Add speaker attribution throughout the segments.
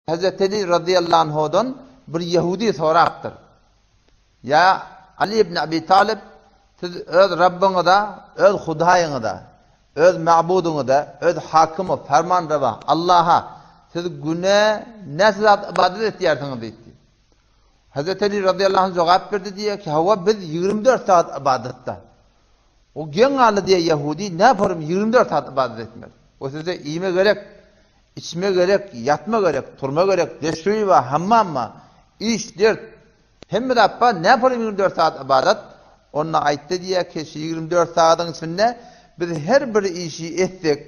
Speaker 1: Hezreti Ali razyýallahu anhudan bir ýehudi sorapdyr. Ýa Ali ibn Abi Talib, siz öz Rabbyňyza, öz Hudaýyňyza, öz Ma'budyňyza, öz Hakymy, Fermanrewa, Allaha siz güne näçe zat ybadat etýärsiňiz diýipdi. Hezreti Ali razyýallahu anh jogap berdi diýýär ki, hawa biz 24 sagat ybadatda. O geň galdy diýýär ýehudi, näporym 24 sagat ybadat etmeli. O size iýme gerek, Içme gerek, ýatma gerek, turma gerek, deşşuý bar, hammam bar, iş, dert, hemme zat bar, näpar 24 sagat ybadat? Onda aýtdy diýýär ki, şu 24 sagadyň içinde biz her bir işi etsek,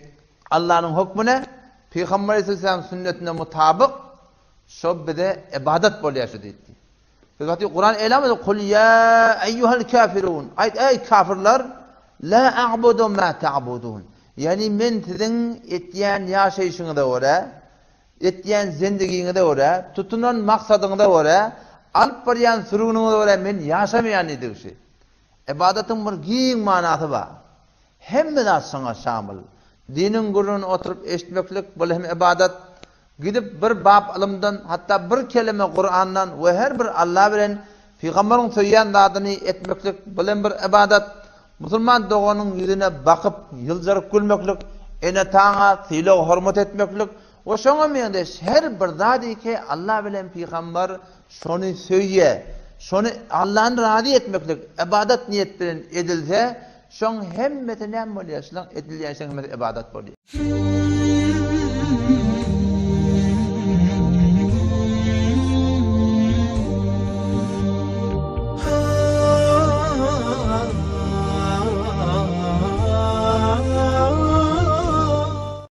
Speaker 1: Allanyň hökmüne, Pygamber aleyhisselam sünnetine mutabyk, şo bize ybadat bolýar şu diýdi. Biz wagty Kuran elam ediyor. Kul ya eyyuhel kafirun. Aýt eý kafirler, la a'budu ma ta'budun. Ýani men siziň etýän ýaşaýşyňyza görä, etýän zendigiňize görä, tutunan maksadyňyza görä, alyp barýan sürgüniňize görä men ýaşamaýan diýdigi şu. Ibadatyň bir giň manasy bar. Hemme zat şoňa şamyl. Diniň gürrüňini oturyp eşitmeklik bul hem ybadat. Gidip bir bap ylymdan, hatda bir keleme Kurandan we her bir Alla bilen Pygambaryň söýýän zadyny etmeklik bul hem bir ybadat. Musulman doganyň ýüzüne bakyp ýyljaryp gülmeklik, ene-ataňa sylag-hormat etmeklik we şoňa meňzeş her bir zadyky Alla bilen Pygambar şony söýýä, şony Allany razy etmeklik ybadat niýet bilen edilse, şoň hemmesi näme bolýar? Şulaň edilýän işleň hemmesi ybadat bolýar.